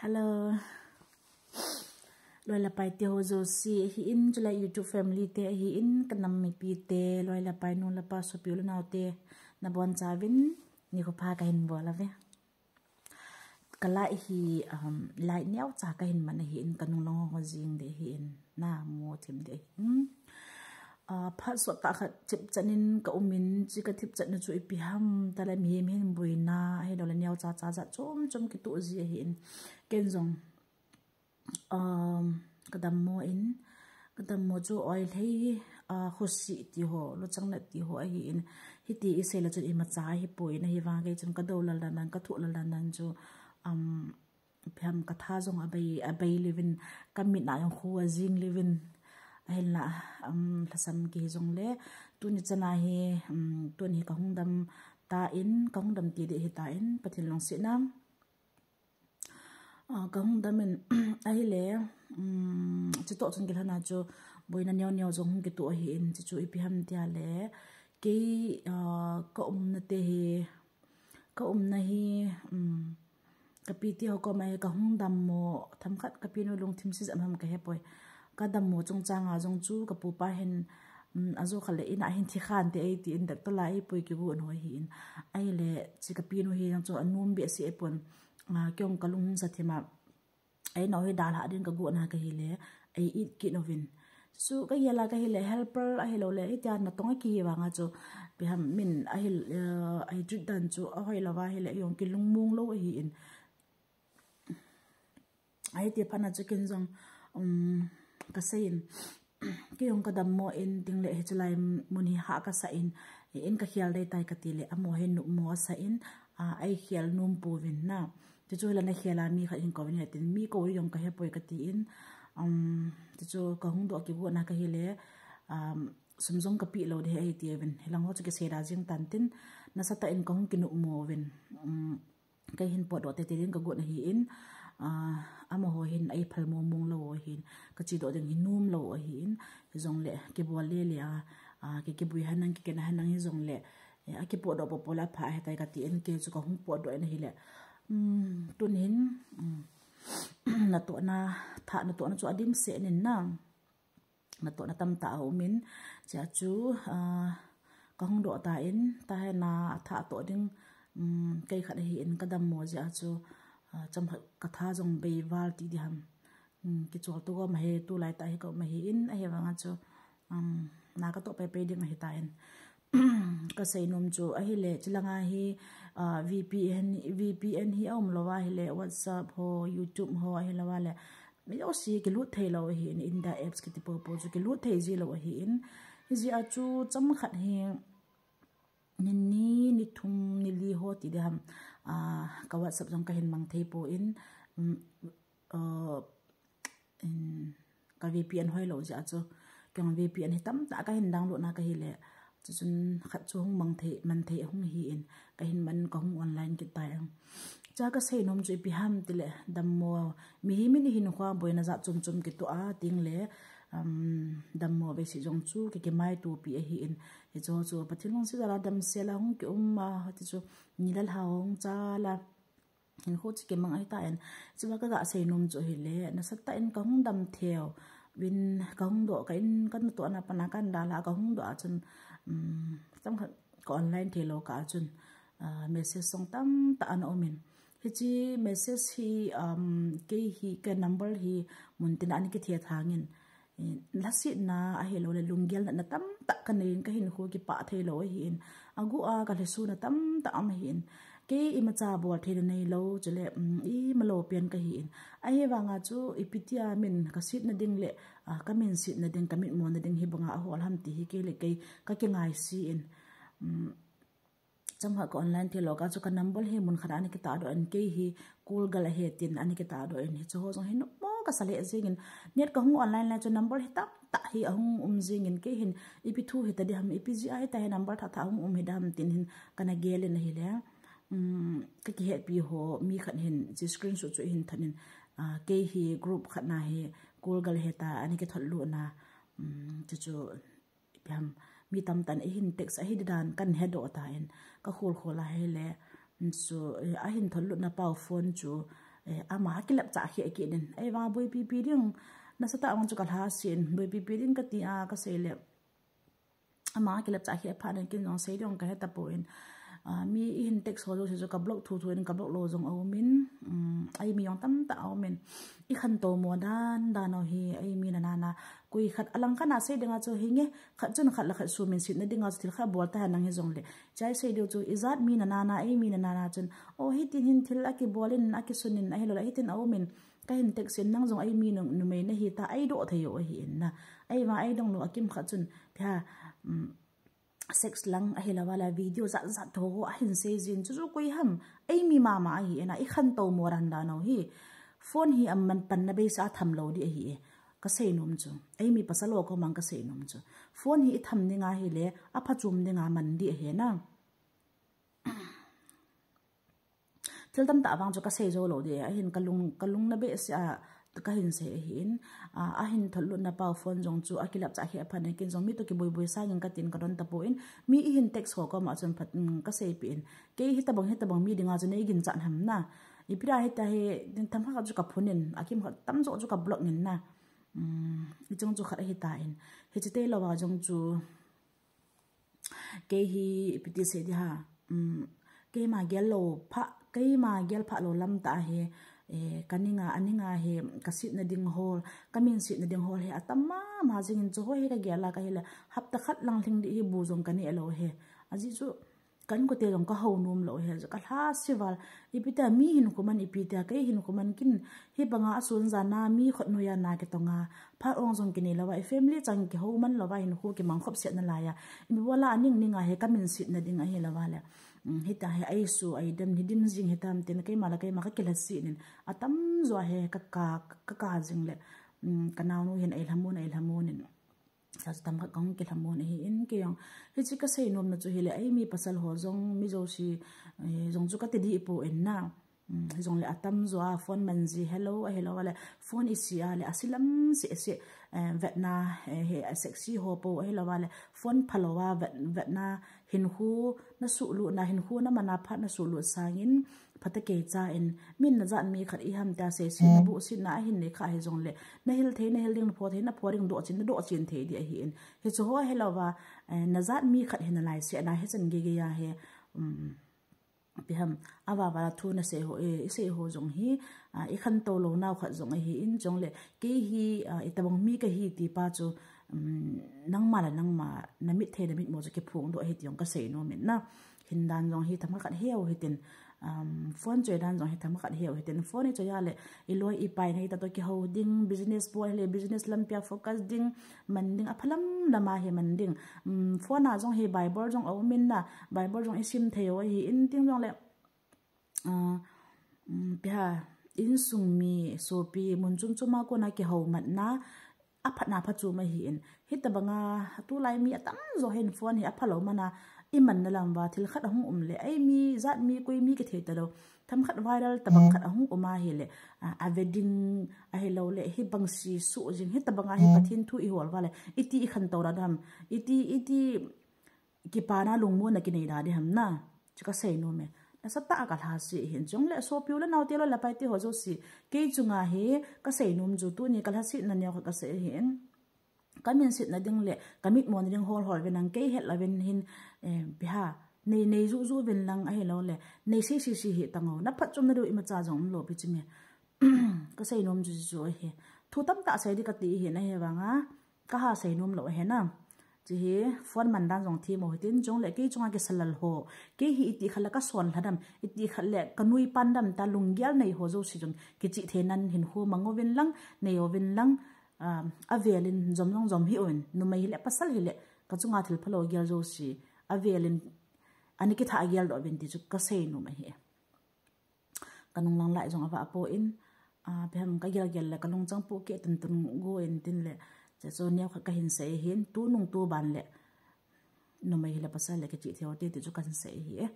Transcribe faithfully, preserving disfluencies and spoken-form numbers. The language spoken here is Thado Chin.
Hello. Loi le pai te ho jouse ahin, chule YouTube family te ahin, ka nam mipi te, loi le pai, nu le pa, sopi u le nao te, nabonchauvin nikho pha kahin bol uve. Ka light hi, um, light neocha kahin man ahin, ka nung lang ho jing ding ahin, namu thim ding ahin. Ah, phat sot tah khat thipchan in ka um in, hiche ka thipchan na chu ipi ham tile mihem hin boina, ahilou le neocha cha jat chom chom kitoh ji ahin. Ken jong, um, ka dammo in, ka dammo chu oilhei, ah, khosih ti ho, luchang nat ti ho ahin. Hiti isei le chun imacha ahipoi, ahivang kei chun ka do lal dan dan, ka thoh lal dan dan chu, um, ipi ham, ka tha jong abei, abei lheh uvin, ka mit a jong khu ajing lheh uvin. Ahinla, um, lhasam kihi jongle, tuni chan a hi, um, tuni hi ka hung dam tan, ka hung dam ti ding ahitan, Pathen lungset in. Ah, ka hung dam in, ahile, um, hiche toh chun kilhon a chu, boina neo neo jong hung kitoh ahin, hiche chu ipi ham tile, kei, ah, ka umna te hi, ka umna hi, um, ka pi te ho koma hi ka hung dammo, themkhat ka pi nu lungthim sejam ham ka hepoi. Ka dammo chungchang a jong chu ka pupa hin, um, ajo khat le in a hin thi khan te eiti in, doctor la eipui kigon ho ahin. Ahile, hiche ka pi nu hi jong chu anom behseh pon, ah, kei jong ka lung sa thim a. Eina hi dalha ding ka gon a ka hile, ei it kit uvin. Chu ka gel a ka hile, helper ahilou le, hitia natong a kihi vang a chu, ipi ham, min ahil, eh, ei treat dan chu ahoi lou va ahile, jong kilungmong lou ahin. Ahiti phat na chu ken jong, um, ka sei in, kei jong ka dammo in, tin le hiche lai mun hi hah ka sa in, in ka khel ding tai ka ti le, amaho hin nopmo asa in, ah, ei khel nom pouvin na. Hichu hile na khel a mi khat hin kou in, hitin mi kou jong ka hepoi ka ti in, um, hichu ka hung doh kigon a ka hile, um, sum jong ka pe lou ding ahi ti uvin. Hilang ho chu kisei da jing tan tin, nasatah in ka hung kinopmo uvin. Um, kei hin potdoh tete ding ka gon ahin, ah, amaho hin ei phal mong mong lou ahin, ka chedoh ding hi nom lou ahin, hijongle kibol le le a, ah, ki kibui henlang, kikena henlang hijongle, eh, akipotdoh popo le apha ahitai ka ti in, kei chu ka hung potdoh in ahile. Um, tun hin, um, natohna, tha natohna chu adimset in na. Natohna tamtah aum in, hichea chu, ah, ka hung doh tan, tahena a tha toh ding, um, kei khat ahin ka dammo jeh a chu, ah, chomkhat ka tha jong bei val ti ding ham. Um, kichol to gom ahi, tulai tah hi ka um ahin, ahivang a chu, um, na ka toh pai pai ding ahitan. Ka seinom chu ahile, hiche lang a hi, ah, V P N, V P N hi aum lou va ahile, WhatsApp ho, YouTube ho ahilou va le, mi jouse kilut thei lou ahin, India apps kiti popo chu kilut thei ji lou ahin. Hijeh a chu chomkhat hi, ni ni, ni thum, ni li ho ti ding ham, ah, ka WhatsApp jong ka hin mang thei pon, um, ah, in, ka V P N hoi lou jeh a chu, kei jong V P N hi tamtah ka hin download na ka hile, chuchun khat chu hung mang thei, man thei hung ahin, ka hin man ka hung online kit tai. Hichea ka seinom chu ipi ham tile, dammo, mihem in hinkho a boina jat chom chom kitoh a, tin le, um, dammo veise jong chu ki, kimaitopi ahin. Hichu chu Pathen lungset jal a damsel a hung kium a, hiti chu nilhah hung chal a, hinkho chu kimang ahitan. Hichea ka ga seinom chu ahile, nasatah in ka hung dam thei uvin, ka hung doh, ka in, ka natohna a pat a ka dalha, ka hung doh a chun, um, chomkhat ka online thei lou kah a chun, ah, message jong tamtah ana um in. Hiche message hi, um, kei hi ka number hi mun tina ana kithethang in. Eh, lhasetna ahilou le lunggel natna tamtah ka nei in, ka hinkho kipah thei lou ahin. Aguh a ka lhisona tamtah um ahin. Kei imacha bol theina nei lou, chule, um, ima lou pen ka hin. Ahivang a chu ipi tia min ka setna ding le, ah, ka min setna ding, ka mitmona ding hi banga ahol ham ti hi kei le kei ka kingaisih in. Um, chomkhat ka online thei lou kah a chu ka number hi mun khat a ana kitahdoh in, kei hi Call gal ahi tin ana kitahdoh in, hichu ho jong hi nopmo ka sa lheh jeng in, net ka hung online lai chu number hi tamtah hi ahung um jeng in, kei hin ipi thu hita ding ham, ipi jeh a hitia hi number thah thah ahung um hita ham tin hin kana gel in ahile, um, ka kihetpi ho mi khat hin hiche screenshot chu ahin thot in, ah, kei hi group khat na hi Call gal ahi tia ana kithot lut na, um, chuchu ipi ham, mi tamtah in eihin text ahi ding dan kana hedoh tan, ka khol khol ahile, chu, eh, ahin thot lut na pau phone chu, Eh, ama kilep cha khi aki din. Ei vang boipi pi ding. Nasatah vang chu kalha sin. Boipi pi ding kati a kasei le. Ama kilep cha khi pha nen kin jong sei ding kahe tapon. Ah, mi ihin text ho jouse chu ka block thu thu in ka block lou jong aumin. Um, ei mi jong tamtah aumin. I khantou mo dan dan u hi ei mi nana na. Koi khat alang khat na sei dinga chu hinge. Khat chun khat le khat sumin sitna dinga chu thil khat bol ta hen nang hi jong le. Chai sei diu chu ijat mi nana na ei mi nana na chun. O hitin hin thil akibol in akisun in ahilou le hitin aumin. Kahin text in nang jong ei mi nu, numei nahi ta ei doh thei u ahi in na. Ei vang ei dong lou akim khat chun. Pia, um, sex lang ahilou le video jat jat tho ho ahin sei jin chu chu koi ham. Ei mi mama ahi in na i khantou mo dan dan u hi. Phone hi aman panna beisa tham lou di ahi e. Kasei nom chu. Ei mi pasal ho ko mang kasei nom chu. Phone hi i tham dinga hile, aphachom dinga man di ahi na. Thil tamtah vang chu kasei jou lou di, ahin kalung, kalung na behseh a, kahin sei ahin, a, ahin thot lut na pau phone jong chu akilep cha khi aphan kin jong mi to kiboi boi sangin katin kadon tapon, mi ihin text ho koma chun phat, um, kasei pi in. Kei hitabang, hitabang mi dinga chu nei ginchat ham na. Ipi dia hita hi, din tham khat chu kaphun in, akim khat tamjo chu ka block in na. Um, i jong chu khat ahi ta in. Hichi te lou a jong chu, Kei hi ipi ti sei di ha. Um, keima gel lou pha, keima gel pha lou lam ta hi, eh, kaninga, aninga hi, kasitna ding hol, kamin sitna ding hol hi, atam mama jingin chu ho hi kagel a kahile, hapta khat lang lhing di hi bu jong kaneh lou hi. Ajeh chu, Ka inkote jong kahou nom lou hi, kalha sival. Ipi tia mi hinkho man ipi tia, kei hinkho man kin, hibanga asun jana mi khut noiya na kitonga. Phat ong jong kinei louva, i family chang kihou man louva, hinkho kimang khop set nalaiya. Ipi bola aning ninga hi kamin sitna ding ahilou vale. Um, hitia hi aisu, aidem, hidim jing hitam tin, keima le keima kakilha sih nin. Atamjo hi ka, ka, ka, ka jing le. Um, kanaonu hin ailhamon, ailhamon in. Sa chu tamkhat kahung kilhamon ahin kei jong. Hichi kasei nomna chu hile, ei mi pasal ho jong, mi jouse, eh, jong chu kati di pon na. Um, hijongle atamjo a phone man ji helou, ahilou vale, phone isi a le, asi lam seh seh, eh, vetna, eh, he, a sexy ho po, ahilou vale, phone phalou a vet, vetna, hinkho nasuhlut na, hinkho namana phat nasuhlut sangin, Phatecha in, min najat mi khat iham tia seisih na buhsitna ahin nei kha hijongle, nahil thei, nahil ding, napho thei, napho ding, dohchin, nadohchin thei di ahin. Hichu ho ahilouva, eh, najat mi khat hi nalai seh na hichan geiya hi, um, ipi ham, avava thu nasei ho, eh, isei ho jong hi, ah, ikhantou lou nau khat jong ahin, jongle, kei hi, ah, itobang mi kahi tipa chu, um, nangma le nangma, namit thei, namitmo chu kiphongdoh ahi ti jong kasei nom in na. Hindan jong hi themkhat heu hitin, um, phone choi dan jong hi themkhat heu hitin, phone ichoi a le, iloi ipai na hita to kihou ding, business bol le, business lampia focus ding, man ding, aphalam lama hi man ding. Um, phone a jong hi Bible jong aumin na, Bible jong isim thei u ahin tin jongle, ah, um, ipi ham, insung mi, sopi, mun chom chom a kona kihou matna, aphatna phachom ahin. Hitabanga, tulai mi atamjo hin phone hi aphalou mana, imanna lamva, thil khat ahung um le, ei mi, jat mi, koi mi kithei talou. Themkhat viral tabang khat ahung um ahile, a, ave ding ahilou le, hibang si suh jing, hitabanga hi Pathen thu ihol uva le, iti ikhantou da dam, iti, iti, kipana lungmonna kinei da di ham na. Chu kasei nom e. Nasatah a kalha sih hin. Jongle sopi u le naote loi le paite ho jouse. Kei chunga hi kasei nom chu tuni kalhasetna neo khat kasei hin. Kamin sitna ding le, kamitmo na ding hol hol uvin lang kei het louvin hin, eh, ipi ham. Nei, nei ju ju uvin lang ahilou le. Nei sei sei sei hi tang o. Naphatchomna diu imacha jong umlou pi chu me. Kasei nom chu chu ahi. Thu tamtah sei di kati hin ahivanga. Kaha sei nom lou ahi na. Chu hi phone man dan jong thim u hitin jongle kei chunga kisa lal ho. Kei hi iti khat le kasonlha dam, iti khat le kanui pan dam tia lunggel nei ho jouse jong kichih thei nan hinkho mang uvin lang, nei uvin lang, um, avelin jom jong jom hih un, numei hile pasal hile, kachunga thil phalou gel jouse, avelin, ana kitha gel doh uvin ti chu kasei nom ahi. Kanung lang lai jong avah pon, ah, ipi ham kagel gel le kalungchang pohkeh tun tun go in tin le, chuche chu neo khat kahin sei hin, tunung tuban le, numei hile pasal le kichih thei u ti ti chu kahin sei hi e.